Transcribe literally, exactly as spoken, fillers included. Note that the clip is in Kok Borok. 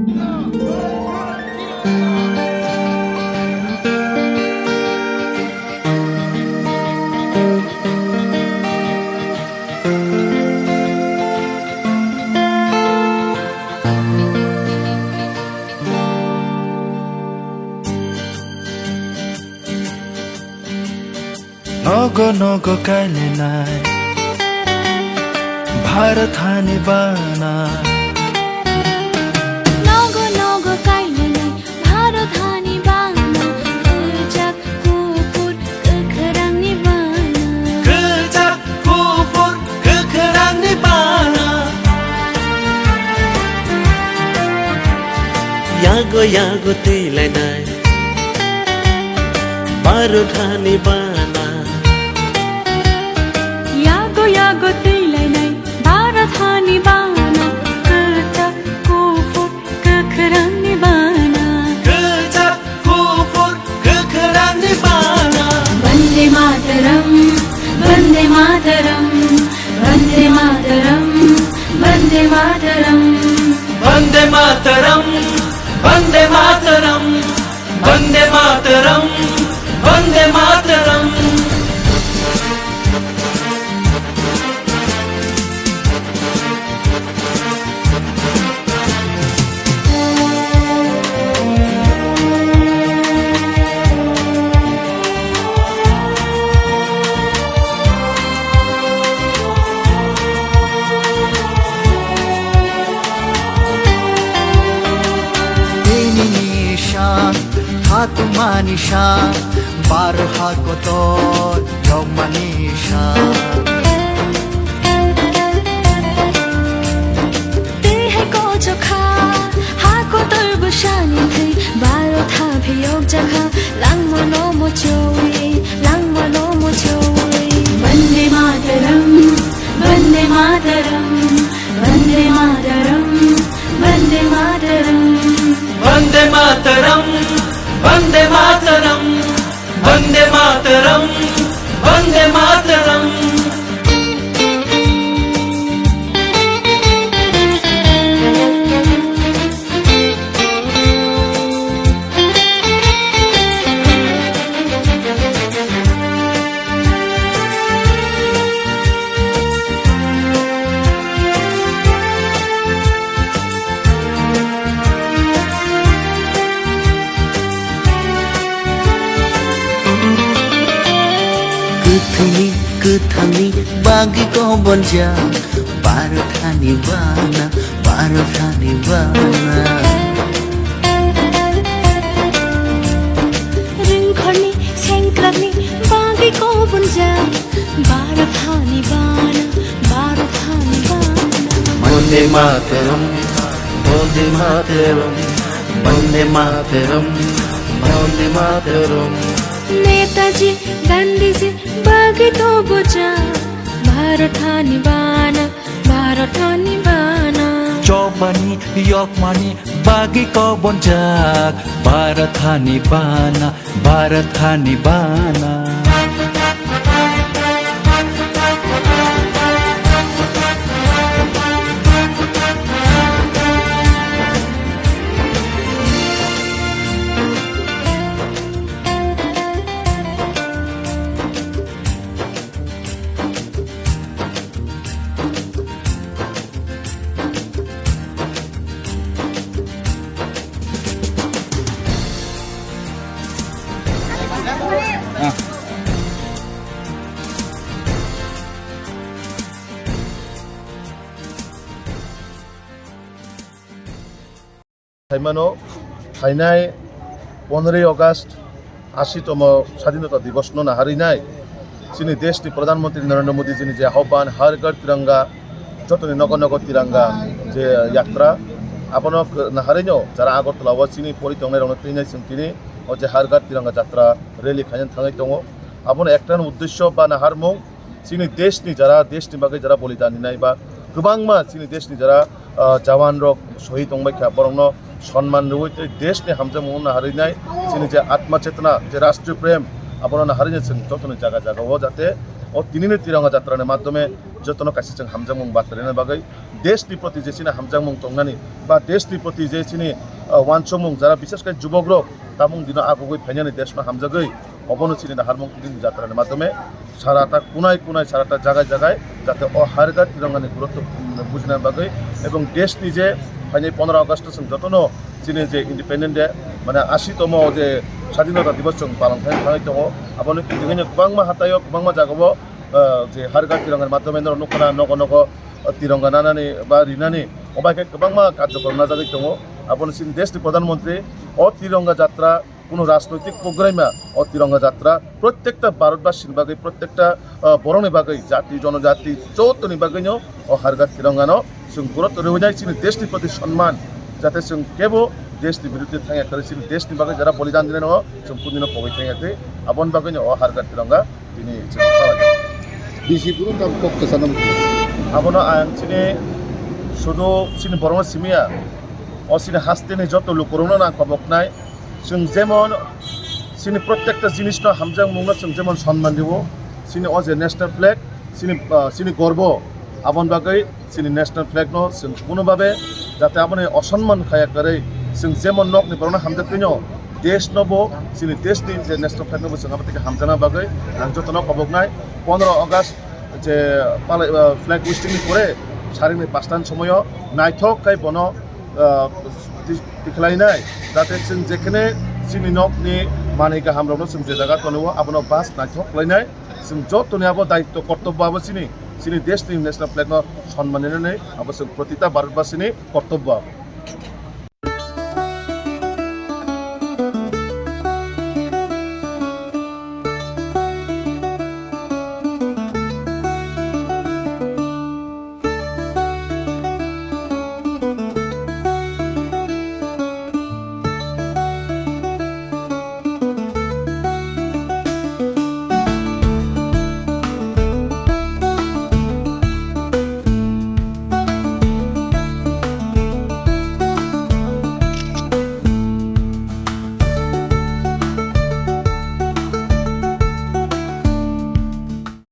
Nogo nogo kailenai Bharat hani bana. Nogo nogo kailenai Bharat hani bana. Kwchak kuphur kwkhrangni bana. Kwchak kuphur kwkhrangni bana. Yago yago twilainai Bharat hani bana. Yago yago twilainai Bharat hani bana. Kwchak kuphur kwkhrangni bana. Kwchak kuphur kwkhrangni bana. Vande Mataram, Vande Mataram, Vande Mataram, Vande Mataram. Vande Mataram, Vande Mataram, Vande Mataram, Vande Mataram. Tini nisha, thatu manisha, bar hakotor, yom manisha. Twi hai kochokha, ha kotor bwsani thwi, baro tha phiyok jakha, langmano mochoi, langmano mochoi. Vande Mataram, Vande Mataram, Vande Mataram, Vande Mataram. Vande Mataram, Vande Mataram. Vande Mataram, Vande Mataram. Kwthwini kwthangni bagwi kobonjak, Bharat hani bana, Bharat hani bana. Rwngkhorni sengkrakni bagwi kobonjak, Bharat hani bana, Bharat hani bana. Vande Mataram, Vande Mataram, Vande Mataram, Vande Mataram. Netaji Gandhiji bagwi kobonjak, Bharat hani bana, Bharat hani bana. Chobani yokmani bagwi kobonjak, Bharat hani bana, Bharat hani bana. Phaimano, phainai pondroi August, ashitomo Sadhinota Divos no naharwi nai chini desh ni Pradhan Mantri Narendra Modi ji ni je ahobban Har Ghar Tiranga, jotoni nogo nogo Tiranga je yatra, abono naharwi no jara Agartala o chini pori tongnai rok no twi nai chwng tini o je Har Ghar Tiranga Jatra rally khaina thangwi tongo. Abono ekta no uddesho ba naharmung, chini desh ni jara, desh ni bagwi jara bolidan rinai ba kwbangma chini desh ni jara, ah, jawan rok sohi tongbai kha, borok no sonman rwui tei desh ni hamjakmung no naharwi nai chini je atma chetna, je rashtriya prem, abono naharwi nai chwng jotoni jaga jaga o jate O tinini Tiranga Jatra ni madhyome jotono kaisa chwng hamjakmung batarina bagwi, desh ni proti je chini hamjakmung tongnani ba desh ni proti je chini, ah, wansukmung jara bishesh khe jubok rok tamung dino agugwi phainani desh no hamjagwi obono chini naharmung tinini jatra ni madhyome sarata kunai kunai sarata jagai jagai jate o Har Ghar Tiranga ni gurutto bujina bagwi ebong desh ni je phainai pondro August o chwng jotono chini je Independent Day, mane ashi tomo je Sadhinota Divas chwng palon khai thangwi tongo, aboni bini kwbangma hataio, kwbangma jagao, ah, je Har Ghar Tiranga ni madhyome norok nukha na, nogo nogo, ah, Tiranga nanani ba rinani, obai khe kwbangma karjokrom najagwi tongo. Aboni chini desh ni Pradhan Mantri o Tiranga Jatra kuno rajnoitik program ya, o Tiranga Jatra protekta Bharatbasi ni bagwi, protekta, ah, borok ni bagwi, jati, jonojati, joto ni bagwi no o Har Ghar Tiranga no chwng gurutto rwinai chini desh ni proti sonman, jate chwng kebo desh ni biruddhe thangya kwrwi, chini desh ni bagwi jara bolidan dinai no chwng kunu no pogwi thangya tei aboni bagwi no o Har Ghar Tiranga tini chwng khawaijak. Bisi buru tam kok kwchangma. Abono ang chini sudu chini borokno simiya, o chini hasteni joto lukurokno ang koboknai. Chwng jemon chini protekta jinisno hamjakmungno chwng jemon sonman rwo, chini o je national flag, chini, ah, chini gorbo, aboni bagwi chini national flag no chwng kuno babe jate aboni osonman khaya kwrwi chwng jemon nokni borokno hamjaktwino desh no bo chini desh ni je national flag no bo chwng abo tei hamjakna bagwi ang jotono koboknai. Pondro August je palai, ah, flag hoisting ni pore saringni pasta ni somoio naithok khai bono, ah, ti-, tikhlainai jate chwng jekhene chini nokni manwi kaham rokno chwng je jaga tonio abono bas naithok khlainai. Chwng jotoni abo daitto kortobbo abo chini, chini desh ni national flag no sonman rinani abo chwng protita Bharatbasi ni kortobbo abo.